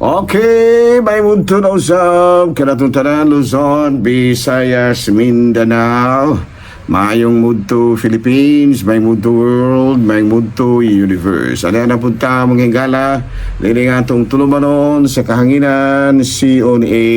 Okay, may mundo na usab kanatong tanan, Luzon, Visayas, Mindanao. Maayong mudto, Philippines, may mudto world, may mudto universe. Ano na punta, mga higala, lining atong tulumanon sa kahanginan, CONA,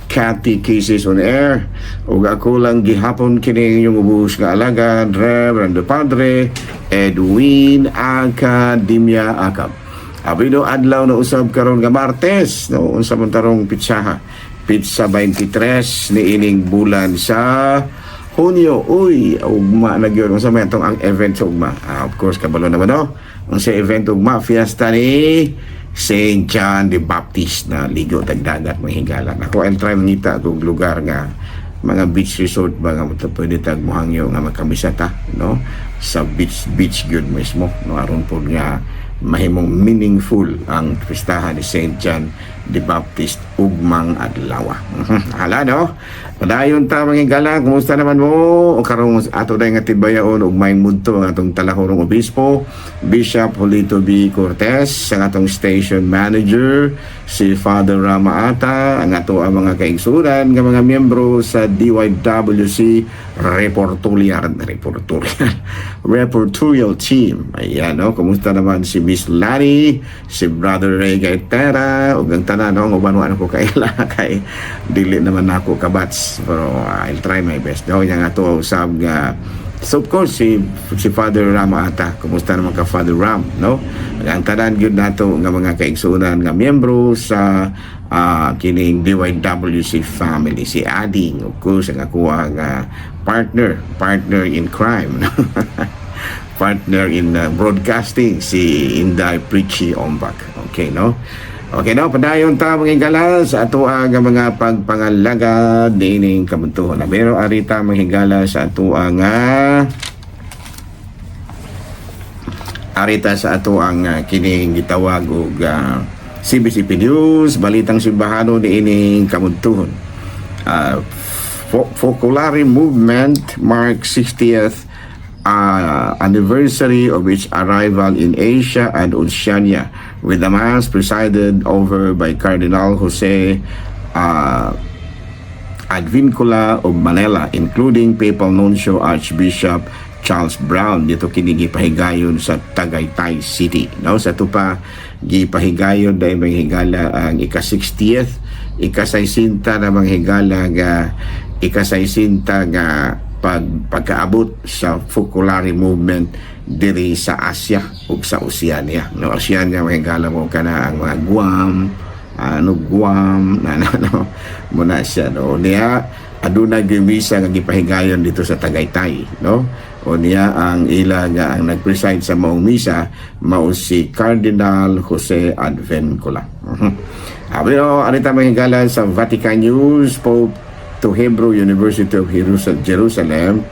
Cathy Cases on Air. Ug ako lang gihapon kini inyong ubos nga alagad, Reverend Padre Edwin Academia Acab. Abido adlaw na usab karon nga Martes, no, unsa man tarong pitsaha? Pitsa 23 ni ining bulan sa Hunyo. Uy, ugma na gyud. Unsa man atong ang event sa ugma? Ah, of course kabalo naman, no. Unsa event ugma? Fiesta ni Saint John the Baptist na ligo tag dagat, mga higala. Ako, I'll try mangita og lugar nga mga beach resort ba nga mo pwede tag mohangyo nga makamisa ta, no, sa beach beach gyud mismo, no, aron pod nga mahimong meaningful ang pistahan ni Saint John the Baptist ugmang adlaw. Hala, no. Padayon ta, mga higala, kumusta naman mo? O karong ato dahil nga tibayaon ug may mudto ang atong talahorong obispo, Bishop Julito B. Cortez, ang atong station manager, si Father Rama Ata, ang ato ang mga kaigsunan nga mga miyembro sa DYWC Reportorial Reportorial Reportorial Team. Ayan, no? Kumusta naman si Miss Larry, si Brother Ray Gaitera, ug ang tanan, no? Ang uban wa na ko kaila kay dili naman nako ka-batch, pero I'll try my best. No, yang ato usab nga. So of course si Father Ram Ata, kumusta naman ka, Father Ram, no? Ang tanan gyud nato nga mga kaigsuonan nga miyembro sa kining DYWC family, si Ading, of course, ang ako nga partner, partner in crime, no? Partner in broadcasting, si Inday Preachy Ombak. Okay, no? Okay, no? Padayon ta, mga higala, sa ato ang mga pagpangalagad niining kabuntuhon. Pero arita, mga higala, sa ato ang arita sa ato ang kining gitawag og CBCP News, balitang simbahano niining kamuntuhon. Focolare Movement marks 60th anniversary of its arrival in Asia and Oceania with the Mass presided over by Cardinal Jose Advincula of Manila, including Papal Nuncio Archbishop Charles Brown. Dito kini gipahigayon sa Tagaytay City. No, sa tupa gipahigayon dahil mga higala ang ika-60th, ika-60 na mga higala nga ika-60 nga pagkaabot sa Focolare Movement diri sa Asia ug sa Oceania. No, Oceania, mga higala, mo kana ang mga Guam, ano, Guam na no muna siya, no. Niya aduna gyud misa nga gipahigayon dito sa Tagaytay, no. O niya ang ila nga ang nag-preside sa maong misa mao si Cardinal Jose Advincula. Pero arita, mga higala, sa Vatican News, Pope to Hebrew University of Jerusalem,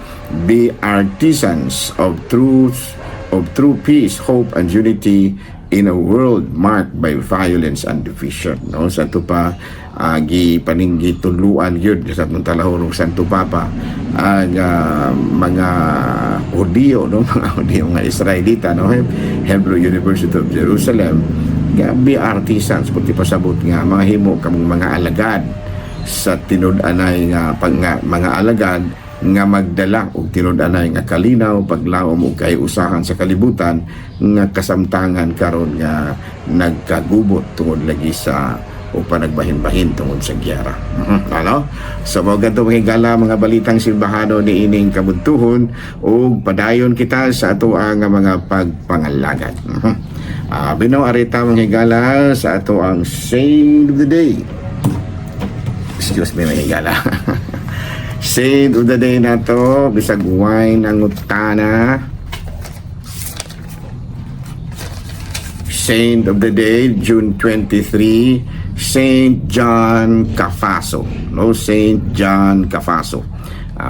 "Be artisans of truth, of true peace, hope and unity in a world marked by violence and division," no. Sa ato pa gipaninggi tuluan gyud sa atong talahurong Santo Papa ang mga Hudiyo, no, mga Hudiyo nga Israelita, no, Hebrew University of Jerusalem nga "Be artisans," puti pasabot nga mahimo kamong mga alagad sa tinud-anay nga pag nga, mga alagad nga magdala og tinud-anay nga kalinaw, paglaom ug kaiusahan sa kalibutan nga kasamtangan karon nga nagkagubot tungod lagi sa o panagbahin-bahin tungod sa giyera. Ano? So mo ganito, mga higala, mga balitang simbahano ni ining kabuntuhon ug padayon kita sa ato ang mga pagpangalagad. Binaw arita, mga higala, sa ato ang saint of the day. Excuse me, mga higala. Saint of the day na to, bisag wine ang utana. Saint of the day, June 23, Saint John Cafaso. No, Saint John Cafaso.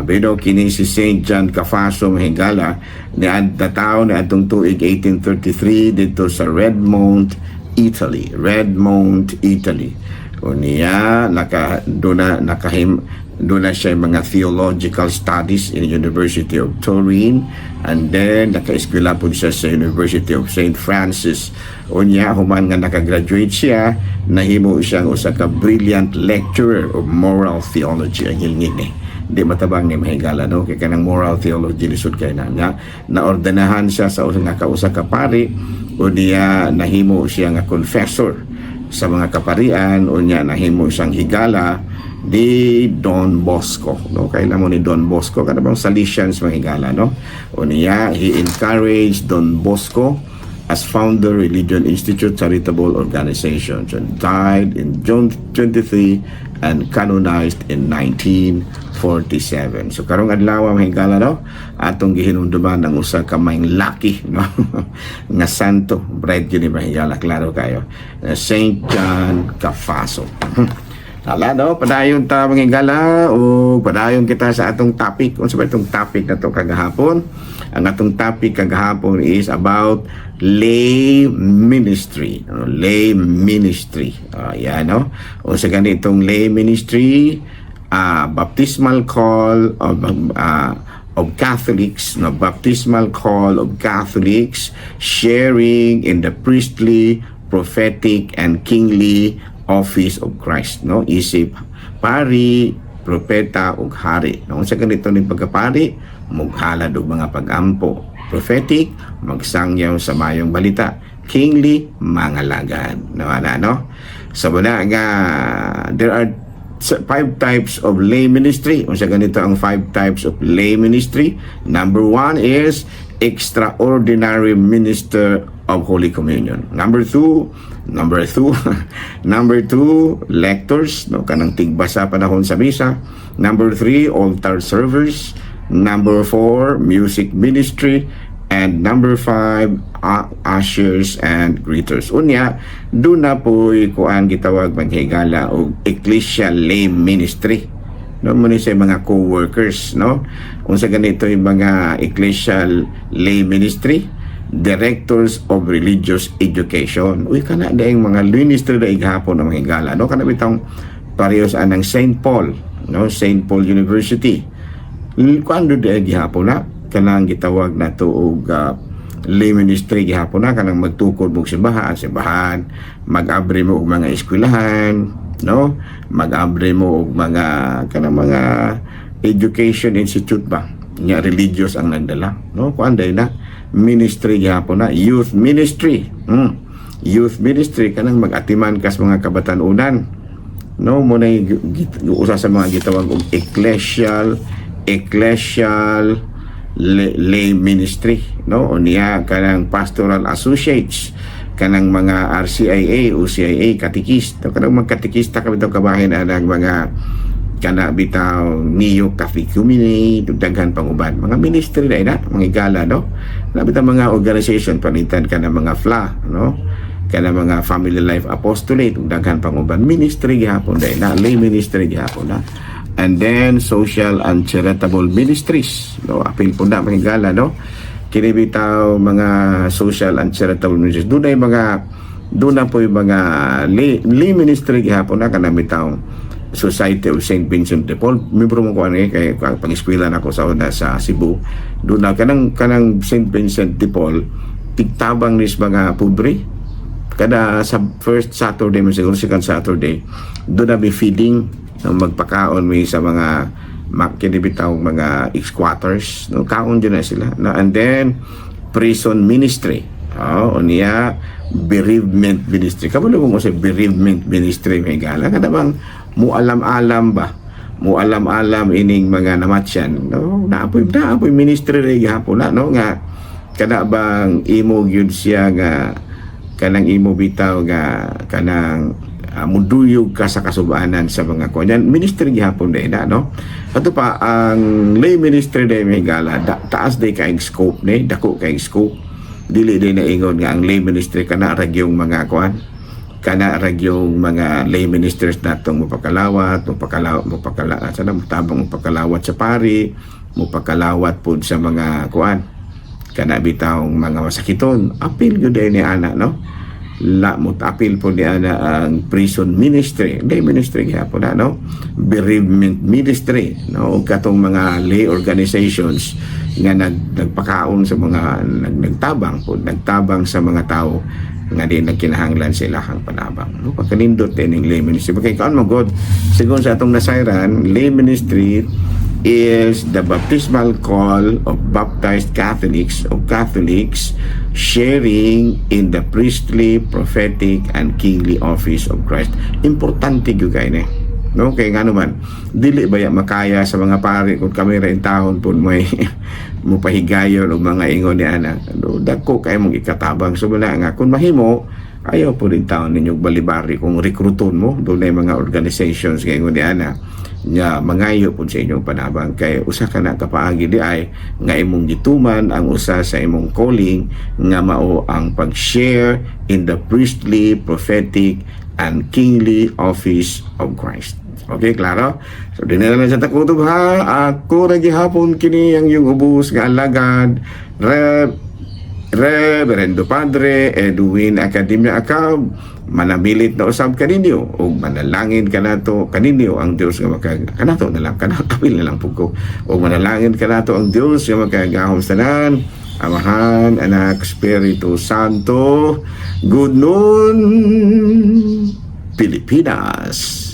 Pero kini si Saint John Cafaso, mahigala, ni tawo ni atong tuig 1833 dito sa Redmond, Italy. Redmond, Italy. O niya naka duna nakahim Doon na siya mga theological studies in University of Turin and then naka-eskwela po siya sa University of St. Francis. Unya, human nga nakagraduate siya, nahimo siyang usa ka brilliant lecturer of moral theology. Ang hilngin ni di matabang ni, mahigala, no, kay kanang moral theology lisod kay na nga. Naordinahan siya sa usa nga kausa ka pari. Unya, nahimo siya nga confessor sa mga kaparian. Unya, nahimo siyang higala ni Don Bosco, no? Kailan mo ni Don Bosco, kada bang Salesians, mga higala, no? Unya, he encouraged Don Bosco as founder Religion Institute charitable organization. So, died in June 23 and canonized in 1947. So karong adlaw, mga higala, no, atong gihinumduman ang usa ka maing laki, no, nga santo. Bright yun ni, mga higala, klaro kayo. Saint John Cafasso. Hala, no, padayon ta, mga higala, o padayon kita sa atong topic. Unsa ba itong topic na to kagahapon? Ang atong topic kagahapon is about lay ministry. No, lay ministry. Yan, no? O sa ganitong lay ministry, baptismal call of Catholics, no, baptismal call of Catholics sharing in the priestly, prophetic, and kingly office of Christ, no? Isip pari, propeta ug hari, no? Unsa ganito ni pagkapari? Mughalad og mga pagampo. Prophetic, magsangyaw sa mayong balita. Kingly, mangalagad, no, ana, no? So muna nga there are five types of lay ministry. Unsa ganito ang five types of lay ministry? Number one is extraordinary minister of Holy Communion. Number two, lectors, no, kanang tigbasa panahon sa misa. Number three, altar servers. Number four, music ministry. And number five, ushers and greeters. Unya, doon na po kuan gitawag, maghigala, og ecclesial lay ministry, no? Mo ni sa mga co-workers, no? Unsa ganito yung mga ecclesial lay ministry? Directors of religious education. Uy, kana daing mga ministry da gihapon ang mga higala, no? Kana bitong parehas anang St. Paul, no, St. Paul University. Kuan do da gihapon na kanang gitawag na to og lay ministry gihapon na, kanang magtukod mo og simbahan simbahan, mag-abre mo og mga eskwelahan, no, mag-abre mo og mga kanang mga education institute ba nya religious ang nagdala, no? Kuan day na ministry gihapon na. Youth ministry. Youth ministry, kanang mag-atiman kas mga kabatanunan, no? Mo na usa sa mga gitawag og ecclesial lay ministry, no? Unya, kanang pastoral associates, kanang mga RCIA, OCIA, katikist, no? Kanang magkatikista ka bitaw kabahin anang mga kana bitaw Neo Catechumenate ug daghan pang uban mga ministry na ina, mga higala, no? Na bitaw mga organization panitan kana mga FLA, no, kana mga Family Life Apostolate ug daghan pang uban, ministry gihapon dai na, lay ministry gihapon na. And then social and charitable ministries, no? Apil po na, mga higala, no? Kini bitaw mga social and charitable ministries, doon ay mga doon na po yung mga lay ministry gihapon na, kanang bitaw Society of St. Vincent de Paul. Membro mo ko ani kay pang-eskwela na ko sa una sa Cebu. Doon na kanang St. Vincent de Paul, tigtabang nis mga pobre. Kada sa first Saturday mo siguro, second Saturday, doon na may feeding, no, magpakaon mi sa mga kini bitaw mga squatters, no? Kaon dyan na sila, no? And then prison ministry. Oh, unya, bereavement ministry. Kabalo mo sa bereavement ministry, may gala kada bang mualam-alam ba, mualam-alam ining mga namatyan, no? Naapoy ministry rin gihapon na, no, nga kada bang imo gyud siya nga kanang imo bitaw nga kanang muduyog ka sa kasubanan sa mga kuan, ministry gihapon day na, no? Ato pa ang lay ministry day, may gala, taas day kay scope ni, dako kay scope. Dili day na ingon nga ang lay ministry kana ra gyung mga kuan, kana ra gyung mga lay ministers natong mopakalawat, mopakalawat, mopakala sana, motabang, mopakalawat sa pari, mopakalawat pud sa mga kuan, kana bitawng mga masakiton. Apil gyud day ni ana, no? La mutapil po niya na ang prison ministry, lay ministry gihapon na, no, bereavement ministry, no, ug katong mga lay organizations nga nagpakaon sa mga nagtabang po, nagtabang sa mga tao nga di nagkinahanglan sa ilahang panabang, no. Pagkanindot din lay ministry kay kaon mo god, sigon sa atong nasayran, lay ministry is the baptismal call of baptized Catholics o Catholics sharing in the priestly, prophetic, and kingly office of Christ. Importante gyud kay ni. No, kay nga naman, dili ba ya makaya sa mga pari kung kami ra intahon pud may mupahigayon og mga ingon ni ana. No, dagko kay mong ikatabang. So wala nga kung mahimo ayaw po rin taon ninyo balibari kung rekruton mo doon na mga organizations kay ingon ni ana nga mangayo pud sa inyong panabang, kay usa ka na kapaagi di ay nga imong gituman ang usa sa imong calling nga mao ang pag-share in the priestly, prophetic, and kingly office of Christ. Okay, klaro? So, di na lang sa takutob ha. Ako ra gihapon kini ang iyong ubos nga alagad. Reverendo Padre Edwin Academia Acab, manamilit na usab kaninyo ug manalangin kanato kaninyo ang Dios nga makag kanato na lang, kanato na lang pud ko, ug manalangin kanato ang Dios nga makagahom sa tanan, Amahan, Anak, Espiritu Santo. Good noon, Pilipinas.